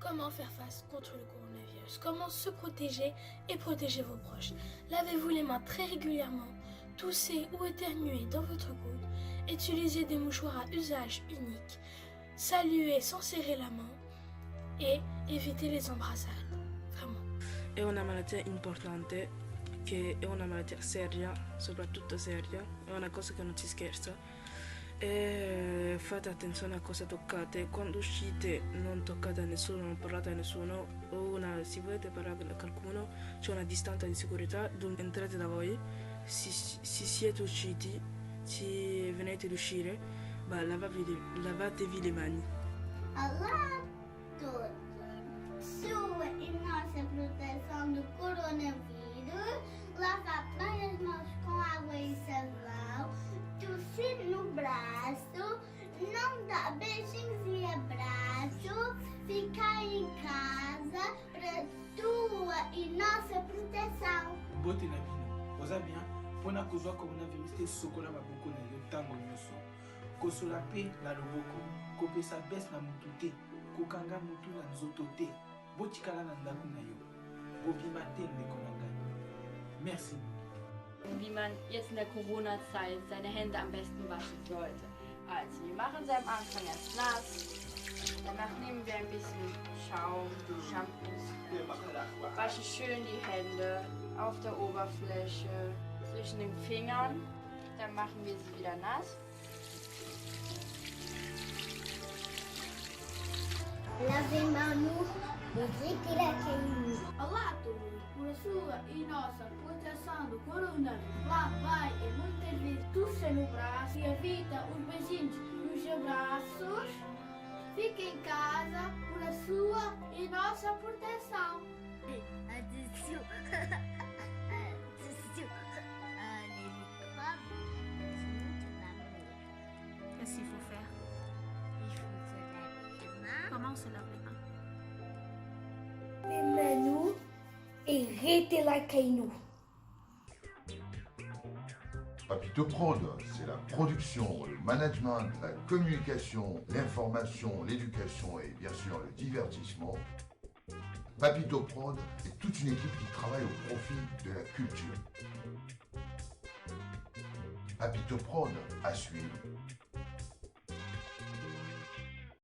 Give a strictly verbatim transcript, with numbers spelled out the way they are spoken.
Comment faire face contre le coronavirus? Comment se protéger et protéger vos proches? Lavez-vous les mains très régulièrement, toussez ou éternuez dans votre coude, utilisez des mouchoirs à usage unique, saluez sans serrer la main et évitez les embrassades. Vraiment. È una malattia importante, che è una malattia seria, soprattutto seria, è una cosa che non si scherza. E fate attenzione a cosa toccate. Quando uscite non toccate a nessuno, non parlate a nessuno. O una, se volete parlare a qualcuno, c'è una distanza di sicurezza, dunque entrate da voi. Se, se siete usciti, se venite d'uscire, bah, lavatevi, lavatevi le mani. Olá a todos! Sua e nossa proteção do coronavírus, lavar bem as mãos com água e sabão, tossir no braço, não dar beijinhos e abraço, ficar em casa para tua e nossa proteção. Bote na bino. Oza bien, pona kuzwa coronavirus te sokola maboko na yo ntango nyonso. Kosola pe na loboko, kopesa bes na mutu te, kokanga mutu na nzoto te, botikala na ndako na yo. Bobima te ndeko na ngai. Merci. Wie man jetzt in der Corona-Zeit seine Hände am besten waschen sollte. Also, wir machen sie am Anfang erst nass. Danach nehmen wir ein bisschen Schaum, Shampoo. Waschen schön die Hände auf der Oberfläche, zwischen den Fingern. Dann machen wir sie wieder nass. Lave men nou e rete lakay nou. Olá a todos! Por sua e nossa proteção do coronavírus, lavai e muitas vezes tosse no braço e evita os beijinhos nos abraços. Fique em casa por a sua e nossa proteção. Atenção! Atenção! Ah, les microbes sont parmi. Qu'est-ce qu'il faut faire? Il faut se laver les mains. Comment on se lave les mains? Lave men nou e rete lakay nou. Papito Prod, c'est la production, le management, la communication, l'information, l'éducation et bien sûr le divertissement. Papito Prod est toute une équipe qui travaille au profit de la culture. Papito Prod à suivre